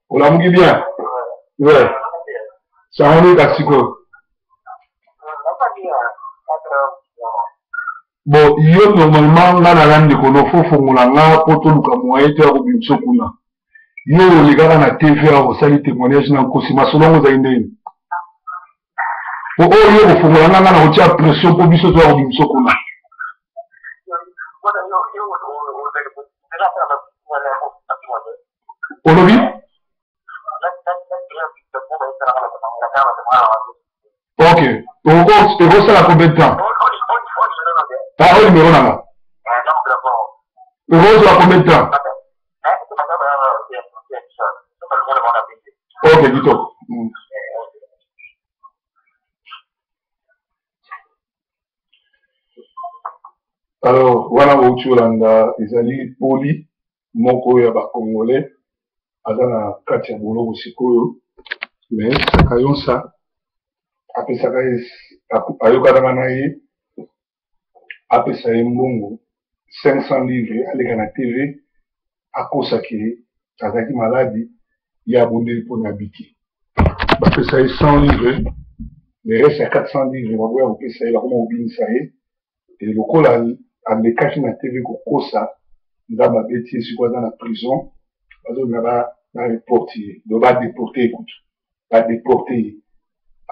Olamuki bien? Ouais. Sango nde sikoyo. Bon, yo normalement nga naza ndeko no fo fongola nga mpo toluka moyen to ya kobimisa kuna. Yo olekaka na TV awa osali témoignage na nkosi masolo yango ezali ndenge po oyo yo kofongola nga nga na kotia pression mpo biso toya kobimisa kuna. Olobi? Ok, ekosala combien de temps? Ah, oyo numéro na nga. Ekozwa combien de temps? Ok, kitoko. Alors, wana outi olanda ezali poli moko ya ba congolais aza na kati ya boloko sikoyo, mais Kayonsa apesaka ye, ayokanaka na ye, apesa ye mbongo 500 livres aleka na TV akosaki ye azalaki maladi, ye abondeli mpona abiki. Bapesa ye 100 livres, le reste ya 400 livres baboya kopesa ye, bakoma kobinisa ye. E lokola alekaki na TV kokosa, Nzambe abeti ye, sikoyo aza na prison, bazolinga bareporte ye, donc badeporte ye kutu, badeporte ye.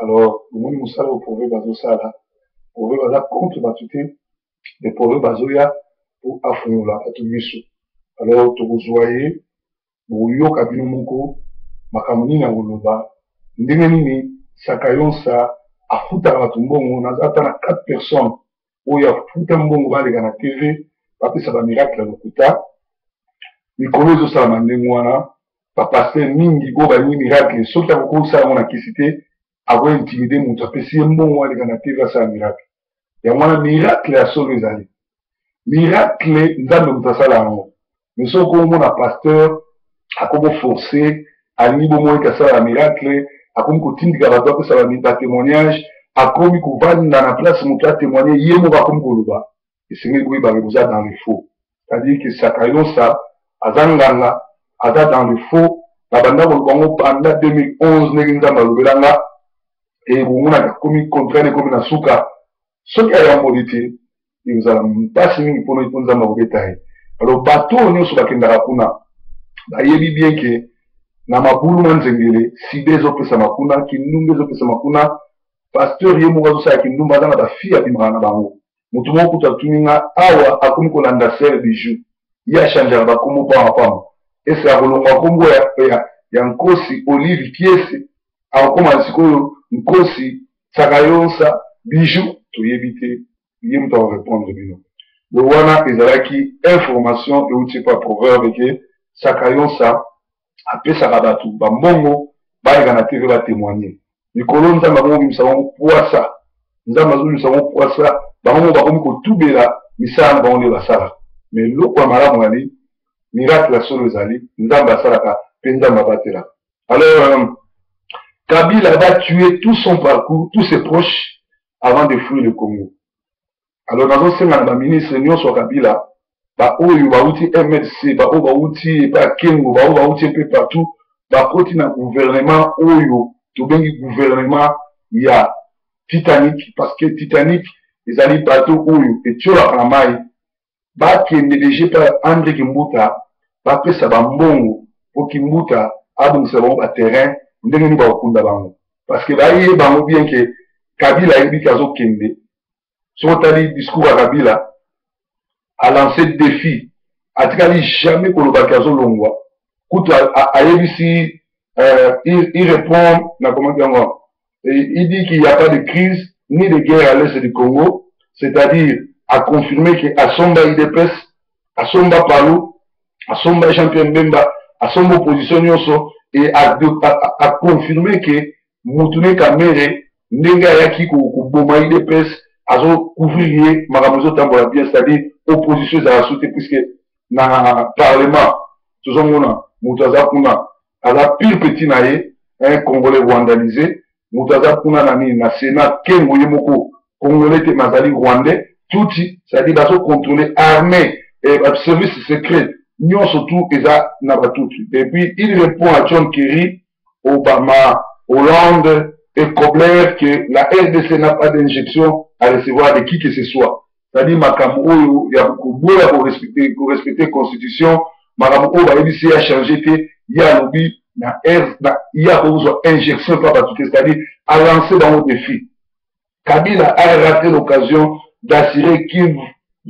Alors omoni mosala oyo proverbe azosala, proverbe aza contre bato te, mais proverbe azoya po afungola bato miso. Alors tokozwa ye, bokoyoka bino moko makambo nini akoloba, ndenge nini Sakayonsa afutaka bato mbongo. Naza ata na 4 personnes oyo afuta mbongo baleka na TV bapesa ba miracle ya lokuta. Mikolo ezosalama ndenge wana, bapaster mingi oyo balingi miracle, soki akoki kosala yango na kisi te, akointimide moto, apesi ye mbongo aleka na TV asala miracle. Yango wana miracle ya solo ezali miracle, Nzambe moto asala yango. Mais soki okomona pasteur akomi force, alingi bomoi asala miracle, akomi kotindika bato apesa batémoignage, akomi kovanda na place moto atémoigne, ye moko akomi koloba, esengeli koyebaka boza dans le faux. C'est-à-dire que Sakayonsa aza nganga, aza dans le faux. Babanda koloba yango banda 2011 ndenge Nzambe alobelanga, e bomonaka akomi contraire, ekomi na suka. Soki ayamboli te, ekozala mpasi mingi mpona mpo Nzambe akobeta ye. Alors bato oyo nyonso bakendaka kuna bayebi bien ke na mabulu na nzengele sida ezopesama kuna, kindumba ezopesama kuna. Pasteur ye moko azosala kindumba, aza na bafille abimaka na bango. Moto moko kutu atuni nga awa, akomi kolanda sere bijou, ye achangeaka bakombo pamba pamba, ese akolongwa kombo ya Nkosi Olive Kiese, akokoma sikoyo Nkosi Sakayonsa Bijou, toyebi te, ye moto akorépondre bino. Do wana ezalaki information euti pa proverbe ke Sakayonsa apesaka bato bambongo baleka na TV batémoigne. Mikolo Nzambe akomobimisa bango pwasa, Nzambe azobimisa bango pwasa, bango moko bakomi kotubela misala na bango nde basalaka. Mais eloko ya malamu ezali miracle ya solo ezali Nzambe asalaka mpe Nzambe abatelaka. Alors Kabila va tuer tout son parcours, tous ses proches avant de fuir le Congo. Alors nazosenga na baministre nyonso ya Kabila, baoyo bauti MLC, baoyo bauti epa Kengo, baoyo bauti mpe partout, bakoti na gouvernement oyo tobengi gouvernement ya Titanic, parce que Titanic ezali bateau oyo etiolaka na mai. Bakende deja epa André Kimbuta, bapesa bambongo po Kimbuta abongisa bango baterrain ndenge nini bakokunda bango, parce que baye bango bien ke Kabila ayebi ke azokende. Soki otali discours ya Kabila, alance défi, atikali jamais kolobaki azolongwa. Kutu ayebisi, il répond na comment yango, il dit qu'il n'y a pas de crise ni de guerre à l'est du Congo, c'est-à-dire a confirmé que asomba UDPS, asomba Palu, asomba Jean-Pierre Mbemba, asomba opposition nyonso, et a confirmé que Mutune Kamere ndenge ayaki koboma UDPS azo couvrir ye, makambo ezotambola bien, c'est-à-dire opposition ezala su te, puisque na parlement tozomona moto aza kuna aza pire petit na ye, un congolais rwandalisé, moto aza kuna na nini na sénat, Kengo ye moko congolais te mais azali rwandais tutsi, c'est-à-dire bazocontrôler armée, service secret. Nyonso tout eza na batutu. Et puis il répond à John Kerry, Obama, Hollande et Kobler que la RDC n'a pas d'injection à recevoir de qui que ce soit. C'est-à-dire makambo oyo ya koboya korespecte constitution, makambo oyo bayebisi ya change te, ye alobi na R, na ye akozwa injection pa bato te, c'est-à-dire a lancé bango défi. Kabila a raté l'occasion d'assurer qu'il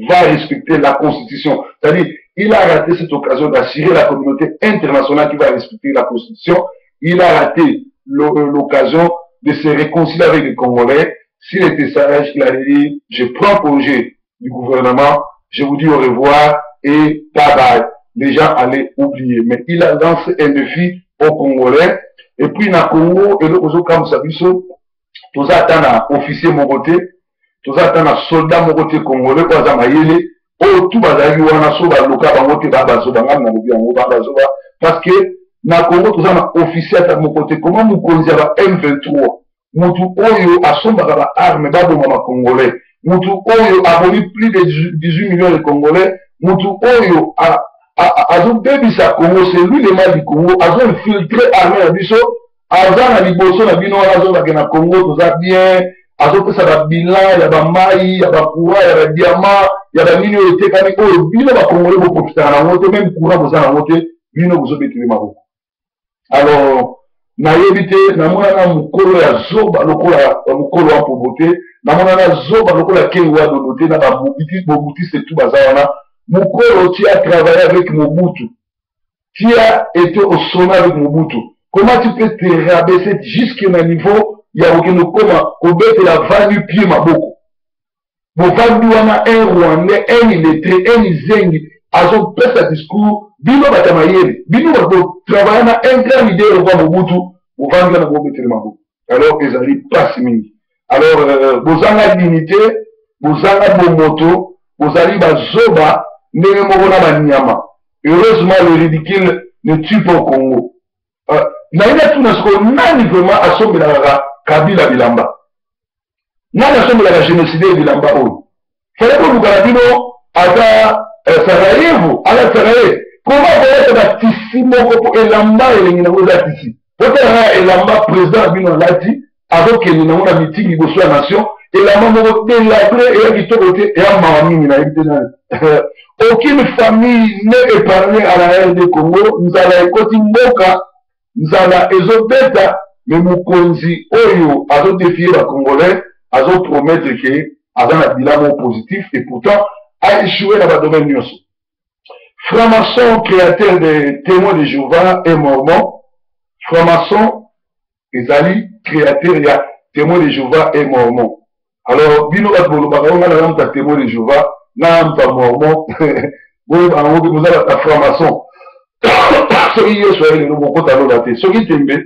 va respecter la constitution. C'est-à-dire, il a raté cette occasion d'assurer la communauté internationale qui va respecter la constitution. Il a raté l'occasion de se réconcilier avec les Congolais. S'il était sage, il allait dire, je prends congé du gouvernement, je vous dis au revoir et bye bye. Les gens allaient oublier. Mais il a lancé un défi aux Congolais. Et puis, na Congo, et le comme biso, toza ata na officier moko te, toza ata na soldat moko te congolais oyo aza mayele, oyo tu bazalaki wana so baloka bango te, ba bazoba. Ngai nalobi yango, ba bazoba, parce que na Congo toza na officier ata moko te. Comment mokonzi ya ba M23, mutu oyo asombaka ba arme baboma ba congolais, mutu oyo abomi plus de 18 millions de congolais, mutu oyo azobebisa Congo, c'est lui le mal du Congo, azoinfiltre armée na biso, aza na liboso na bino wana, azobake na Congo toza bien, azopesa babilan ya bamai, ya bacourant, ya badiamant, ya banini oyo etekami, oyo bino bakongole boprofitaka nango te, meme courant boza nango te, bino bozobetele maboko. Alors nayebi te, namonana mokolo ya zoba lokola mokolo ya mpobo te, namonana zoba lokola kengo ya dodo te, na bamobutiste tu baza wana. Mokolo ti a travaille avec Mobutu, tu as été au sommet avec Mobutu, comment tu peux te rabaisser jusque na niveau ya kokende kokoma kobetela vanu pied maboko? Bovandi wana, un rwandais, un illettré, un izengi azopesa discours, bino bato ya mayele, bino bato botravaille na un grand leader lokola Mobutu, bovandi wana bobetele maboko. Alors ezali mpasi mingi. Alors bozanga dignité, bozanga bomoto, bozali bazoba ndenge moko na banyama. Heureusement, le ridicule ne tue pas au Congo. Nayebi atuna sikoyo, nani vraiment asombelaka Kabila bilamba? Nani asombelaka génocidaire bilamba oyo? Fale koluka na bino ata Sarajevo, ala Sarajevo. Koma kolata batisi moko mpo elamba elengi nango eza tisi. Botala na elamba président na bino alati, azokende nango na meeting liboso ya nation, elamba moko délabré, eya kitoko te, eya mawa mingi. Nayebi te nani. Aucune famille n'est épargnée à la RD Congo. Nzala ekoti mboka, nzala ezobeta, me mokonzi oyo azodefie bacongolais, azopromettre ke aza na bilan moko positif, et pourtant a échoué na badomaine nyonso. Franc-maçon, créateur de Témoins de Jéhovah et mormon. Franc-maçon ezali créateur ya Témoins de Jéhovah et mormon. Alors bino bato bolobaka ngo, ngai naza moto ya Témoin de Jéhovah, na moto ya mormon, boyeba yango mpe boza bato ya franc-maçon. Soki Yesu aye lelo, bokota lola te. Soki tembe,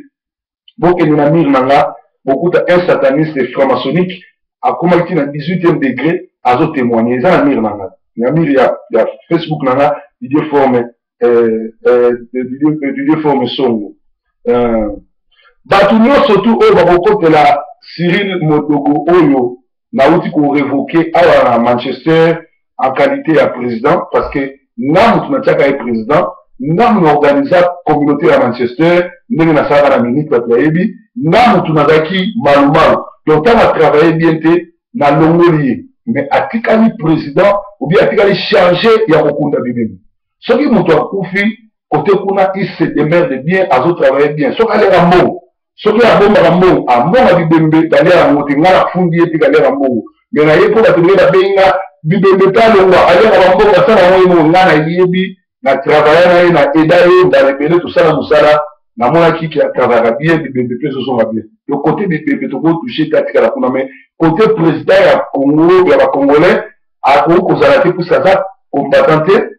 bokende na mire na nga, bokuta un sataniste franc-maçonnique akomaki ti na 18e degré, azotémoigne. Eza na mire na nga, na mire ya Facebook na nga, Didier Forme, Didier Forme Songo. Bato nyonso tu oyo bakokotela Cyril Modogo oyo nauti korevoke awa na Manchester en qualité ya président, parce que nga motu natiaka ye président, nga motu naorganiza communauté ya Manchester ndenge nasalaka na minute, bato bayebi nga motu nazalaki malumalu. Donc ntango atravaille bien te, nalongoli ye, mais atikali président ou bien atikali chargé ya kokunda bibemi. Soki moto akufi kote kuna, il se démerde bien, azotravaille bien. Soki aliaka mbongo, soki abombaka mbongo, ambonga bibembe baliaka yango te. Ngai nafundi ye te kaliaka mbongo, me naye mpo bato ndenge babenga bibembe mpe alongwa, aliaka bambongo, asala yango ye moko. Ngai nayebi, na travaille na ye, na eda ye mbala ebele, tosala mosala, namonaki ke atravayaka bien, bibembe mpe ezozonga bien. Donc kote bibembe tokotouche te, atikala kuna. Mais kote président ya Congo, ya bacongolais, akoki kozala te, puisque aza combattant te,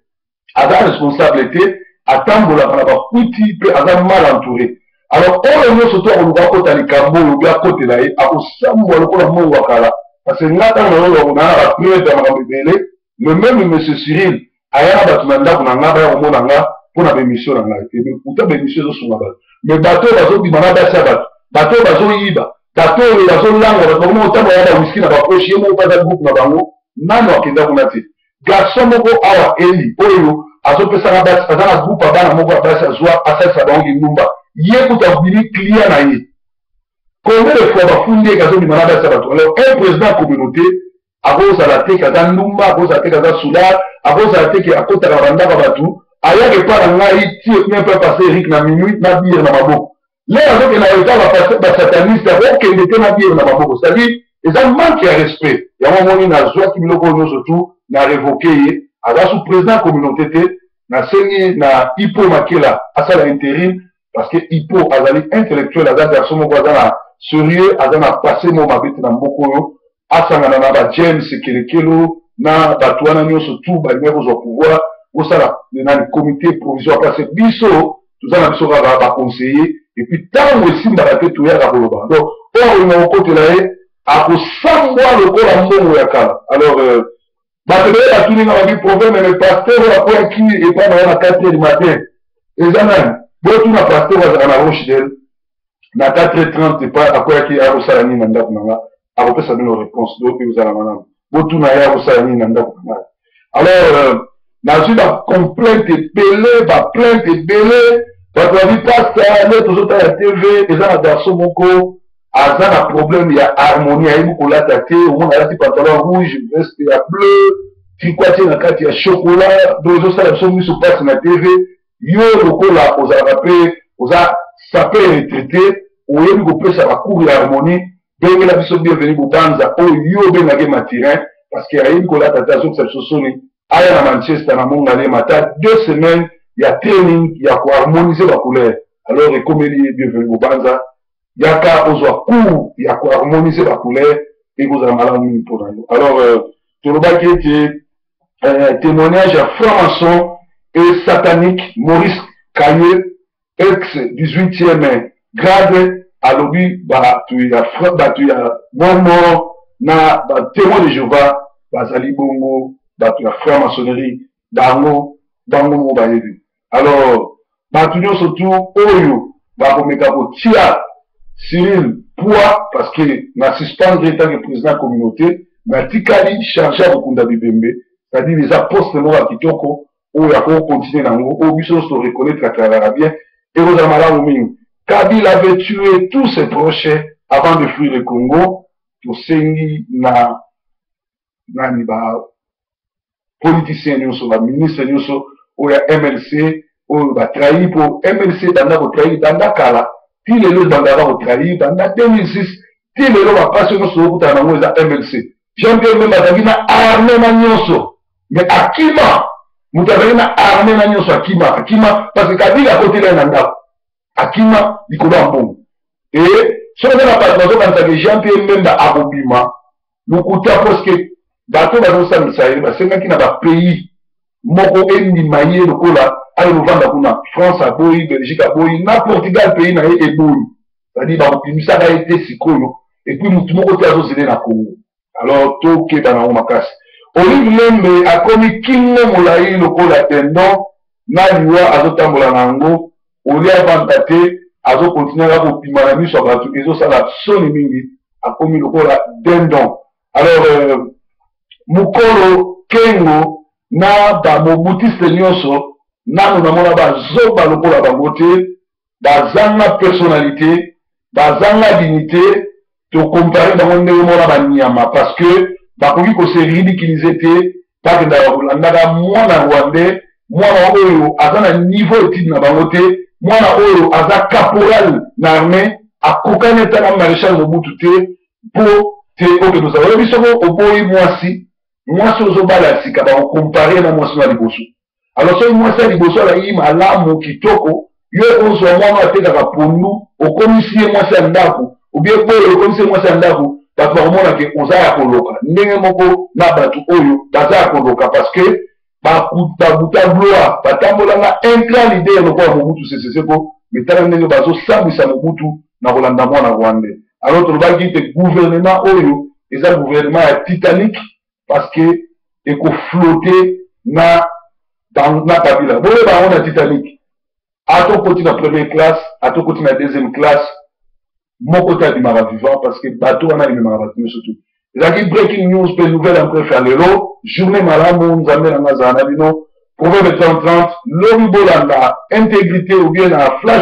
aza responsable te, atambolaka na bakwiti mpe aza mal entouré. Alors oyo nyonso to akoluka akota likambo oyo mpe akotela ye, akosambwa lokola mbongo ya kala. Parce que nga ntango nazoloba, naa na bapreuve ya makambo ebele. Le même monsieur Cyril aya na bato na ndako na nga, baya komona nga mpo na baémission na ngai. Ekuta baémission ezosunga bato, mais bato oyo bazobima na basi ya bato, bato oyo bazoyiba, bato oyo bazolangwa, bato bakoma kotambola na bawiski na bapoche, ye moko mpe aza groupe na bango, nano akenda kuna te. Garçon moko awa eli oyo Azopesaka basi, aza na groupe ya bana moko ya basi, azwa asalisa bango kindumba. Ye kutu abimi client na ye. Combien de fois bafundi ye kazobima na basi ya bato? Alors un président ya communauté akozala te ke aza ndumba, akozala te ke aza soudard, akozala te ke akotaka na bandako ya bato, ayaka epa na ngai ti même pas passer Eric na minuit na bière na maboko. Le azokende na etat basataniste, akokende te na bière na maboko, c'est-à-dire eza manque ya respect. Yango omoni nazwaki biloko oyo nyonso tu na révoke ye, aza sous président ya communauté te. Nasengi na Ipo Makela asala intérim, parce que Ipo azali intellectuel, aza garçon moko aza na sérieux, aza na passé moko mabe te na mboka oyo. Asangana na ba James Kelekelo na bato wana nyonso tu balingaki kozwa pouvoir, bosala nani comité provisoire, parce que biso toza na biso kaka baconseiller. Et puis ntango esimbaka te, toyaka koloba. Donc oyo akolinga kokotela ye akosambwa lokola mbongo ya kala. Alors bato ebele batuni nga, babi problème, mais pasteur oyo akweyaki epai na yo na 4 heures du matin eza nani? Botuna pasteur azalaka na Rochdale na 4 heures 30 epai akweyaki, akosala nini na ndako na nga? Akopesa bino réponse. Donc ekozala malamu botuna ye akosala nini na ndako na ngai. Alors nazwi bacomplainte ebele, baplainte ebele. Bato babi: "Pasteur, nde tozotala TV, eza na garçon moko aza na problème ya harmonie, ayebi kolata te. Omona alati pantalon rouge, veste ya bleu, tricot atie na kati ya chocolat, donc ezosala biso miso mpasi na TV. Yo lokola ozalaka mpe oza sapeur retraité, oyebi kopesa bacours ya harmonie, bengela biso Bienvenu Bobanza oyo yo obengaki Matirin, parce que ayebi kolata te, azokisa biso soni. Aya na Manchester na Mongalema ata 2 semaines ya training ya koharmoniser bacouleur." Alors ekomeli ye: Bienvenu Bobanza, yaka ozwa cours ya koharmoniser bacouleur, ekozala malamu mingi mpona yo. Alors tolobaki ete témoignage ya franc-maçon et satanique Maurice Cailleux, ex 18e grade, alobi bato ya Mormon na batémoin de Jéhovah bazali bongo bato ya franc-maçonnerie. Bango moko bayebi. Alors bato nyonso tu oyo bakomeka kotia Cyril poids, parce que na suspendre en tant que président ya communauté, natikali chargé ya kokunda bibembe, c'est-à-dire eza poste moko ya kitoko oyo akokontinue nango, oyo biso nyonso toreconnaître atravaillera bien, ekozala malamu mingi. Kabila avait tué tous ses proches avant de fuir le Congo. Tosengi na nani, bapoliticien nyonso, baministre nyonso oyo ya MLC oyo batrahir, mpo MLC banda kotrahir banda kala ti lelo, ebandaka kotrahir banda 2006 ti lelo. Bapasi nyonso okutana nango eza MLC. Jean Pierre Bemba azalaki na armée na nyonso, mais akima. Moto azalaki na armée na nyonso akima, akima parce que Kabila akotela ye na ndako, akima likolo ya mbongo. E soki eza na bato bazokanisaka Jean Pierre Bemba akobima, lokuta, parce que bato bazosambisa ye basengaki na bapays moko endima ye lokola ayo kovanda kuna. France aboyi, Belgique aboyi, na Portugal pays na ye eboyi, c'est-à-dire bakobimisaka ye te sikoyo. Et puis motu moko te azozele na Congo. Alors tokeba nango makasi. Olive Lembe akomi kingo molai lokola dindon na liwa, azotambola na yango olia avanda te, azokontinue kaka kopima na miso ya bato, ezosala soni mingi, akomi lokola dindon. Alors mokolo Kengo na bamobutiste nyonso, nano namona bazoba lokola bango te, bazanga personnalité, bazanga dignité. Tokompare bango ndenge mona banyama, parce que bakoki kose ridiculiser te. Bakendaka kolandaka mwana rwandais, mwana oyo aza na niveau étude na bango te, mwana oyo aza caporal na armée, akokani ata na maréchal Mobutu te. Mpo te okende ozala, oyebi, soko oboyi mwasi, mwasi ozobala ya sika bakokompare na mwasi na liboso. Alors soki mwasi ya liboso alaki malamu, kitoko, yo ozwa mwana atekaka pondu, okomisi ye mwasi ya ndako, obie boyo okomisi ye mwasi ya ndako, bato bakomona ke oza ya koloka. Ndenge moko na bato oyo baza ya koloka, parce que babuta gloire, batambolanga un grand leader lokola Mobutu Sese Seko, mais tala ndenge bazosambwisa Mobutu na kolanda mwana rwandais. Alors tolobaki te gouvernement oyo eza gouvernement ya Titanic, parce que ekoflotte na Kabila. Boyeba yango na Titanic, atokoti na première classe, atokoti na deuxième classe, moko te abimaka vivant, parce que bato wana ememaka bato nyonso tu. Ezalaki breaking news mpe nouvelle en bref ya lelo. Journée malamu, Nzambe na nga azala na bino. Proverbe 30 30, lobi bolanda intégrité ou bien na flash.